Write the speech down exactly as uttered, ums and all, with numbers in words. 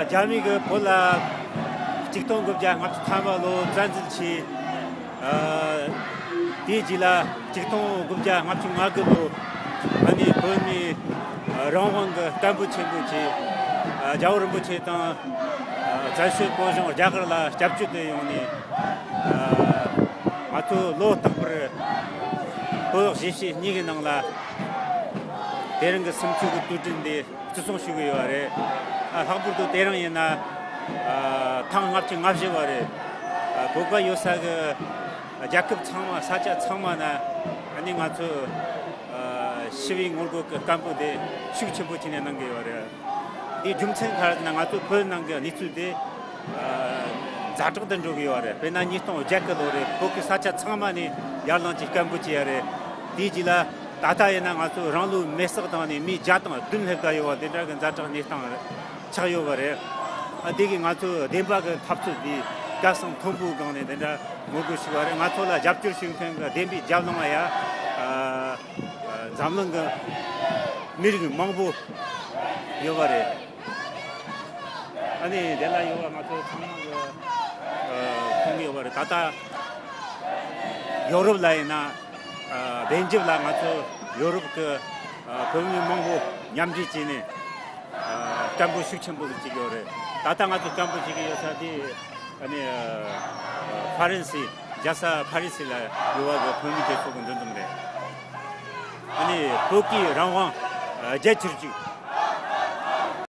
རྒྱ་མི་གིས་བོད་ལ་གཅིག་སྟོང་དགུ་བརྒྱ་ལྔ་བཅུ་ཐམ་པ་ལོ་བཙན་འཛུལ་བྱས། ཨ། དེའི་རྗེས་ལ་གཅིག་སྟོང་དགུ་བརྒྱ་ལྔ་བཅུ་ང་དགུ་ལོ། ཨ་ནི་བོད་མིའི་རང་དབང་གི་སྐད་འབོད་ཆེན་པོ་བྱས། ཨ། རྒྱལ་བ་རིན་པོ་ཆེ་དང་། ཨ། བཙན་བྱོལ་བོད་གཞུང་རྒྱ་གར་ལ་སྐྱབས་བཅོལ་དུ་ཡོང་ནས། ཨ། ང་ཚོ་ལོ་རྟག་པར་བོད་གཞིས་བྱེས་གཉིས་ཀྱི་ནང་ལ་དེ་རིང་གི་གསུམ་བཅུ་གི་དུས་དྲན་འདི་བརྩི་སྲུང་ཞུ་གི་ཡོད་རེད། ཨ། ལྷག་པར་དུ་དེ་རིང་ཡིན་ན། ཨ། ཐེངས་ལྔ་བཅུ་ང་བཞི་བ་རེད། ཨ། བོད་པ་ཡོད་ས་གི་རྒྱལ་ཁབ་ཚང་མ། ས་ཆ་ཚང་མ་ན་ཨ་ནི་ང་ཚོ། ཨ། ཞི་བའི་ངོ་རྒོལ་གྱི་སྐད་འབོད་དེ་ཤུགས་ཆེན་པོ་བྱས་ནས་གནང་གི་ཡོད་རེད། དེའི་རྒྱུ་མཚན་ག་རེ་ཟེར་ན། ང་ཚོ་བོད་ནང་གི་གནས་ཚུལ་དེ། ཨ། ཛ་དྲག་ཏུ་འགྲོ་གི་ཡོད་རེད། དཔེར་ན་ཉིས་སྟོང་བརྒྱད་གི་ལོ་རེད། བོད་ཀྱི་ས་ཆ་ཚང་མ་ནས་ཡར་ལངས་ཀྱིས་སྐད་འབོད་བྱས་ཡོད་རེད། དེའི་རྗེས་ལ་ད་ལྟ་ཡིན་ན་ང་ཚོ་རང་ལུས་མེར་སྲེག་བཏང་ནས་མི་བརྒྱ་དང་བདུན་སླེབས་ཀ་ཡོད་པ་དེ་འདྲ་གི་ཛ་དྲག་གནས་སྟངས་ཆགས་ཡོད་པ་རེད། ཨ། དེ་གིས་ང་ཚོ་བདེན་པ་གི་འཐབ་རྩོད་འདི་སྐད་གསང་མཐོན་པོའི་སྒང་ནས་དེ་འདྲ་ངོ་རྒོལ་ཞུས་པ་རེད། ང་ཚོ་ལ་རྒྱབ་སྐྱོར་ཞུ་མཁན་གྱི་བདེན་པའི་རྒྱབ་ལངས་པ་ཡ། ཨ། འཛམ་གླིང་གི་མི་རིགས་མང་པོ་ཡོད་པ་རེད། ཨ་ནི་དེ་ལ་ཡོད་པ་ང་ཚོ་ཚང་མ་གི། ཨ། མཐོང་གི་ཡོད་པ་རེད། ད་ལྟ་ཡོ་རོབ་ལ་ཡིན་ན། ཨ། བདེན་རྒྱབ་ལ་ང་ཚོ་ཡོ་རོབ་ཀྱི། ཨ། བོད་མི་མང་པོ་མཉམ་འབྲེལ་བྱས་ནས། ཨ། སྐད་འབོད་ཤུགས་ཆེན་པོ་ཞིག་བྱེད་ཀྱི་ཡོད་རེད། ད་ལྟ་ང་ཚོ་སྐད་འབོད་བྱེད་ཀྱི་ཡོད་ས་དེ། ཨ་ནི། ཨ། ཧྥ་རན་སི། རྒྱལ་ས་ཕ་རི་སི་ལ་ཡོད་པ་གི་བོད་མི་སྒེར་ཚོགས་ཀྱི་འདུ་འཛོམས་རེད། ཨ་ནི་བོད་ཀྱི་རང་དབང་རྒྱལ་གཅེས་ཅིག